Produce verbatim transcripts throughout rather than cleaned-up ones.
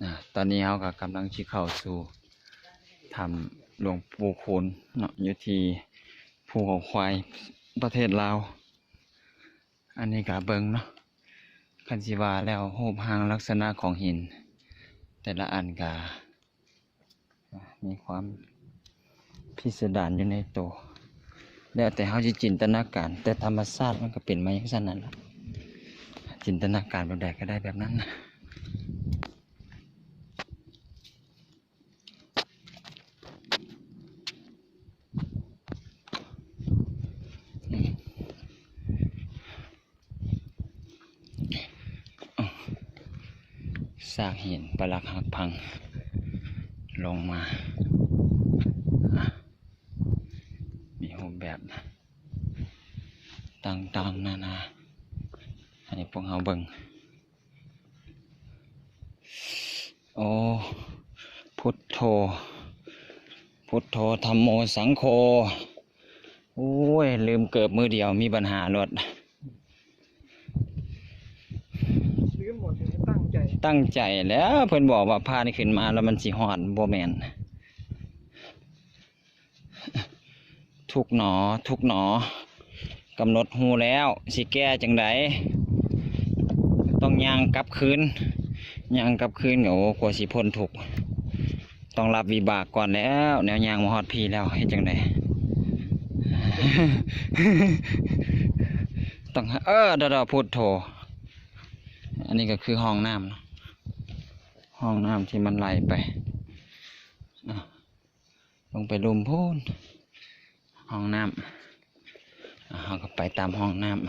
อ่า ตอนนี้เราก็กำลังสิเข้าสู่ถ้ำหลวงปู่คูนเนาะ อยู่ที่ภูเขาควาย ประเทศลาว อันนี้ก็เบิ่งเนาะ คันสิว่าแล้วรูปร่างลักษณะของหิน แต่ละอันก็ มีความพิสดารอยู่ในตัว แล้วแต่เราสิจินตนาการ แต่ธรรมชาติมันก็เป็นมาจั่งซั้นนั่นล่ะ จินตนาการแบบใดก็ได้แบบนั้นนะ ซากหินปรักหักพัง ลงมา อ่ะ มีรูปแบบ ต่างๆ นานา ให้พวกเราเบิ่ง โอ้ พุทโธ พุทโธ ธัมโม สังโฆ โอ้ย ลืมเกิบมือเดียว มีปัญหาโลด ลืมหมดเลย ตั้งใจ ตั้งใจแล้ว เพิ่นบอกว่าพานี่ขึ้นมาแล้วมันสิฮ้อน บ่แม่น ทุกข์หนอ ทุกข์หนอ กำหนดรู้แล้ว สิแก้จั่งใด ต้องย่างกลับคืน ย่างกลับคืน โอ้ กว่าสิพ้นทุกข์ ต้องรับวิบากก่อนแล้ว แนวย่างมาฮอดพี้แล้ว เฮ็ดจั่งใด ต้อง เออ เดี๋ยวๆ พุทโธ อันนี้ก็คือห้องน้ำเนาะ ห้องน้ำที่มันไหลไป อ่ะ ลงไปลุ่มพู้น ห้องน้ำ อ่ะ เราก็ไปตามห้องน้ำ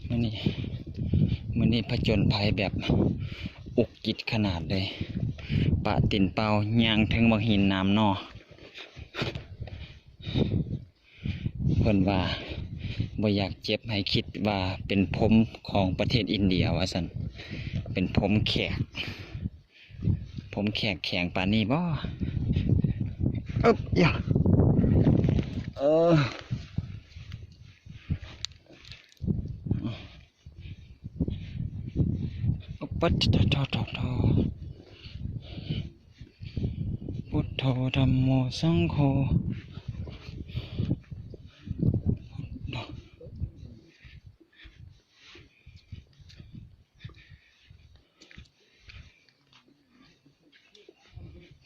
มื้อนี้ มื้อนี้ผจญภัยแบบอุกฤษขนาดเลย ปะตีนเปล่า ย่างเทิงบักหินหนามหน่อ เพิ่นว่าบ่อยากเจ็บให้คิดว่าเป็นพรมของประเทศอินเดียว่าซั่น เป็นพรมแขก พรมแขกแข็งปานนี้บ่ อึบ ยะ เออ ปัตตะทอทอทอ พุทโธ ธัมโม สังโฆ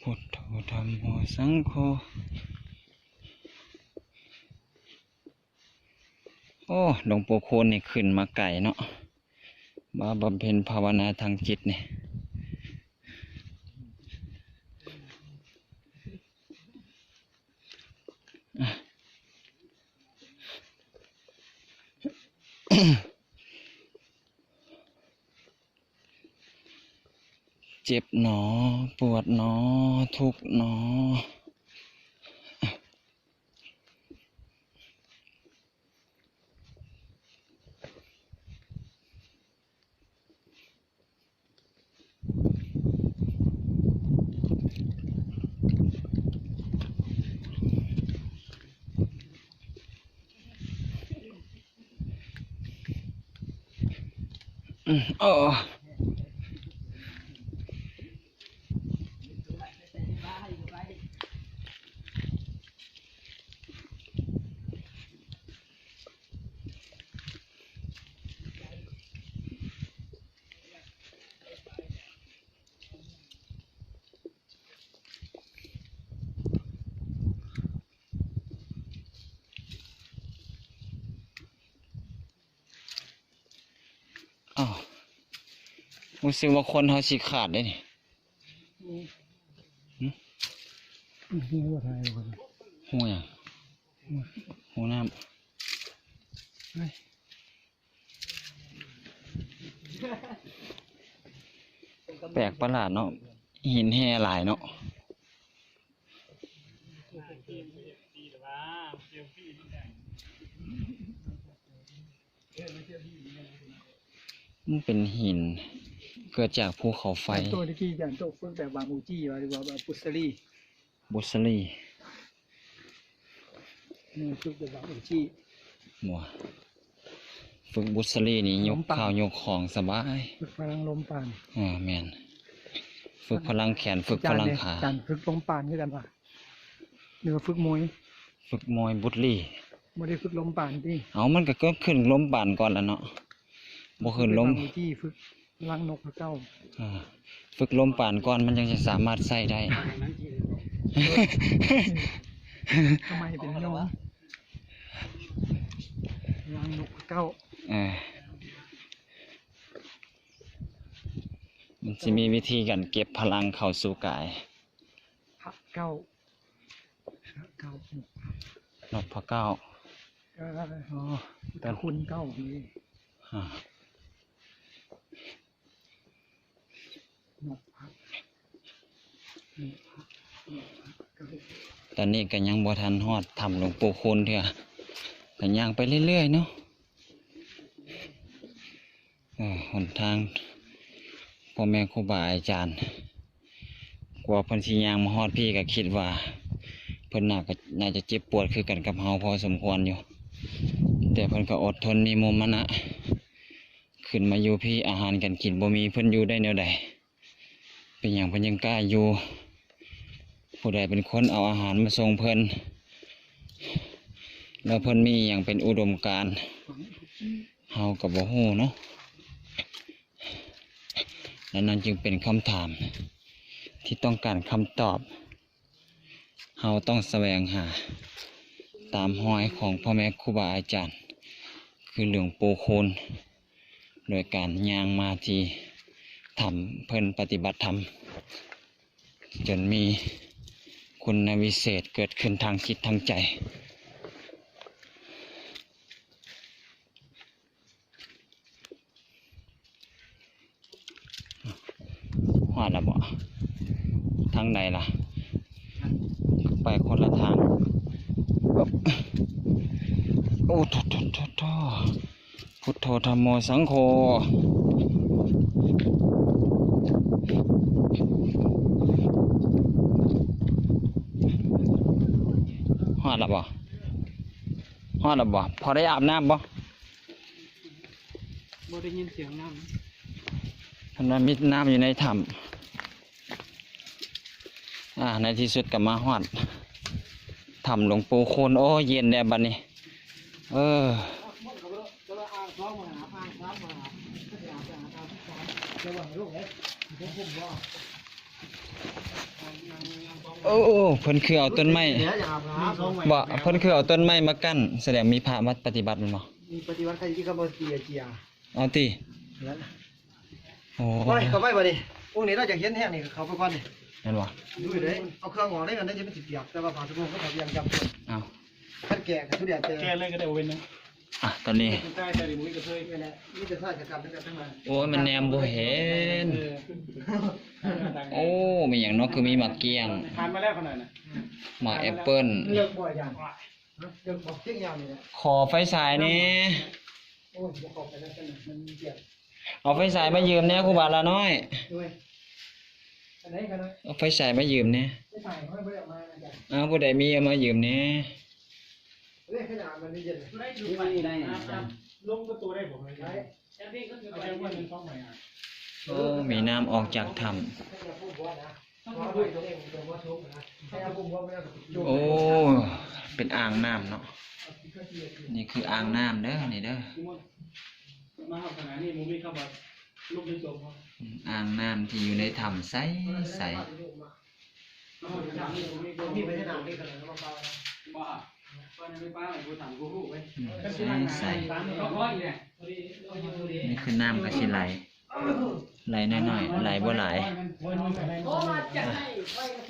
พุทโธ ธัมโม สังโฆ โอ้ หลวงปู่คูนนี่ขึ้นมาไกลเนาะ มาบำเพ็ญภาวนาทางจิตนี่ เจ็บหนอ ปวดหนอ ทุกข์หนอ อืม เออ อ้าว รู้สึกว่าคนเขาสิขาดเลยนี่ อืม อืม นี่ว่าไทยว่ะ หูหยัง อืม หูน้ำ เฮ้ย แปลกประหลาดเนาะ หินแห่หลายเนาะ มันเป็นหิน เกิดจากภูเขาไฟ ตัวตะกี้อาจารย์โต้ฝึกแบบบางอูจี้วะ หรือว่าแบบบุสลี บุสลี นี่ฝึกแบบบางอูจี้ บัว ฝึกบุษรีนี่ยกข้าวยกของสบาย ฝึกพลังลมปาน อ่า แม่น ฝึกพลังแขน ฝึกพลังขา อาจารย์เนี่ย อาจารย์ฝึกลมปานคือกันวะ หรือว่าฝึกมวย ฝึกมวยบุษรี บ่ได้ฝึกลมปานติ เอา มันก็เกิดขึ้นลมปานก่อนล่ะเนาะ บ่ขึ้นลม ที่ฝึกพลังนกพะเก้า อ่า ฝึกลมปานก่อน มันจั่งสิสามารถใช้ได้ ทำไมเป็นโยม พลังนกพะเก้า เออ มันสิมีวิธีการเก็บพลังเข้าสู่กาย พะเก้า พะเก้า นกพะเก้า เออ อ๋อ พุทธคุณเก้านี่ อ่า นกพะ นกพะ นกพะเก้า ตอนนี้ก็ยังบ่ทันฮอดถ้ำหลวงปู่คูณเทื่อ ก็ย่างไปเรื่อยๆเนาะ เออ หนทาง พ่อแม่ครูบาอาจารย์ กว่าเพิ่นสิย่างมาฮอดพี้ก็คิดว่า เพิ่นน่าก็ น่าจะเจ็บปวดคือกันกับเฮาพอสมควรอยู่ แต่เพิ่นก็อดทนมีมุมมะนะ ขึ้นมาอยู่พี้อาหารการกินบ่มี เพิ่นอยู่ได้แนวใด เป็นหยังเพิ่นยังกล้าอยู่ ผู้ใดเป็นคนเอาอาหารมาส่งเพิ่น แล้วเพิ่นมีหยังเป็นอุดมการณ์ เฮาก็บ่ฮู้เนาะ และนั่นจึงเป็นคำถามที่ต้องการคำตอบ เฮาต้องแสวงหาตามรอยของพ่อแม่ครูบาอาจารย์ คือหลวงปู่คูณ โดยการย่างมาที่ถ้ำเพิ่นปฏิบัติธรรม จนมีคุณวิเศษเกิดขึ้นทางจิตทางใจ ฮอดแล้วบ่ ทางใดล่ะ ไปคนละทาง โอ้ โถ โถ โถ โถ พุทโธ ธัมโม สังโฆ ฮอดแล้วบ่ ฮอดแล้วบ่ พอได้อาบน้ำบ่ บ่ได้ยินเสียงน้ำ เพิ่นว่ามีน้ำอยู่ในถ้ำ อ่า ในที่สุดก็มาฮอด ถ้ำหลวงปู่คูณ โอ้ เย็นแล้วบัดนี้ เออ โอ้ เพิ่นคือเอาต้นไม้ บ่ เพิ่นคือเอาต้นไม้มากั้น แสดงมีพระมาปฏิบัติแม่นบ่ มีปฏิบัติ ใครที่เขาบ่เจียเจีย เอาติ นั่น โอ้ ไป เข้าไปบัดนี้ พวกนี้เราจะเห็นแฮงนี่ เข้าไปก่อนนี่ แม่นบ่ ดูเด้อ เอาเครื่องออกได้กัน ได้จะเป็นสิเปียก แต่ว่าผ้าสบงก็ถอดยังจำเป็น เอา คันแก่ก็สุดแดดแต่ แก้เลยก็ได้บ่เป็นหยัง อ่ะ ตอนนี้ ใต้แต่นี่บ่มีกระเทย นี่แหละ มีแต่ชายชะกันทั้งนั้นทั้งนั้น โอ้ย มันแนมบ่เห็น เออ โอ้ มีหยังเนาะ คือมีหมากเกี้ยง ผ่านมาแล้วขนาดน่ะ หมากแอปเปิ้ล เลือกบ่อยอย่าง เลือกบ่เที่ยงยาวนี่แหละ ขอไฟฉายแหน่ โอ้ย บ่เข้าไปแล้วขนาดมันมีเกียรติ เอาไฟฉายมายืมแหน่ ครูบาหลาน้อย ด้วย อันไหนกันนะ เอาไฟฉายมายืมแหน่ ไฟฉายเขาไม่ได้เอามานะจ๊ะ อ้าว ผู้ใดมีเอามายืมแหน่ เรื่องขนาดมันมีเย็น ได้อยู่ไปได้นะ ลงประตูได้ผมเลย ได้ เอาแค่วันหนึ่งสองใหม่อ่ะ โอ้ มีน้ำออกจากถ้ำ โอ้ เป็นอ่างน้ำเนาะ นี่คืออ่างน้ำเด้อ นี่เด้อ มาขนาดนี้มึงมีเข้ามาลูกในตัวเขา อ่างน้ำที่อยู่ในถ้ำใสใส มีไปที่น้ำนี่ขนาดนั้นมาเปล่านะ บ้า ตอนนั้นไม่ป้าอะไรกูถามกูรู้เว้ย อืม ใสใส สองร้อยเนี่ย นี่คือน้ำกะสิไหล ไหลน้อยๆ ไหลบ่หลาย อ่ะ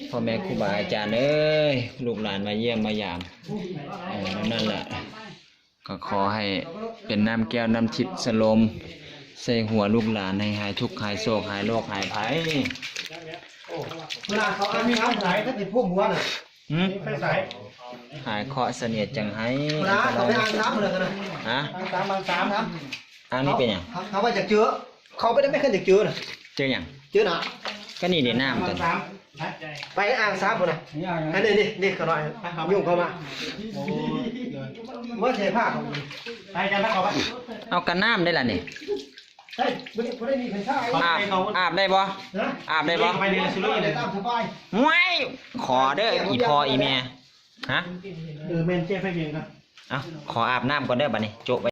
พ่อแม่ครูบาอาจารย์เอ้ย ลูกหลานมาเยี่ยมมายาม เออ นั่นแหละ ก็ขอให้เป็นน้ำแก้วน้ำทิพย์สโลม ใส่หัวลูกหลานให้หายทุกข์หายโศกหายโรคหายภัย เวลาเขาเอาน้ำไหลเขาติดพวกหัวน่ะ หืม ไฟใส หายเคราะห์เสนียดจังไห้ เวลาเขาไปอ่างน้ำเลยนะ ฮะ อ่างสามอ่างสามนะ อ่างนี่เป็นหยัง เขาว่าอยากเจอ เขาไปได้ไม่เคยอยากเจอน่ะ เจอหยัง เจอหนา ก็นี่เด้น้ำตัวนี้ ไปอ่างสามคนนะอันนี้นี่นี่ขอหน่อยยุ่งเข้ามาว่าเสียผ้าของมึงไปกันแล้วเขาไป เอากระน้ำได้ล่ะนี่ ใช่ไม่ได้ไม่ได้มีใครใช่ อาบอาบได้บ่ นะ อาบได้บ่ ไปเลยสุรุ่ยเลยตามสบาย ห้วยขอเด้ออีพ่ออีแม่ฮะ เออแมนเจ้ไฟเมียงครับ เอาขออาบน้ำก่อนเด้อบัดนี้โจะไป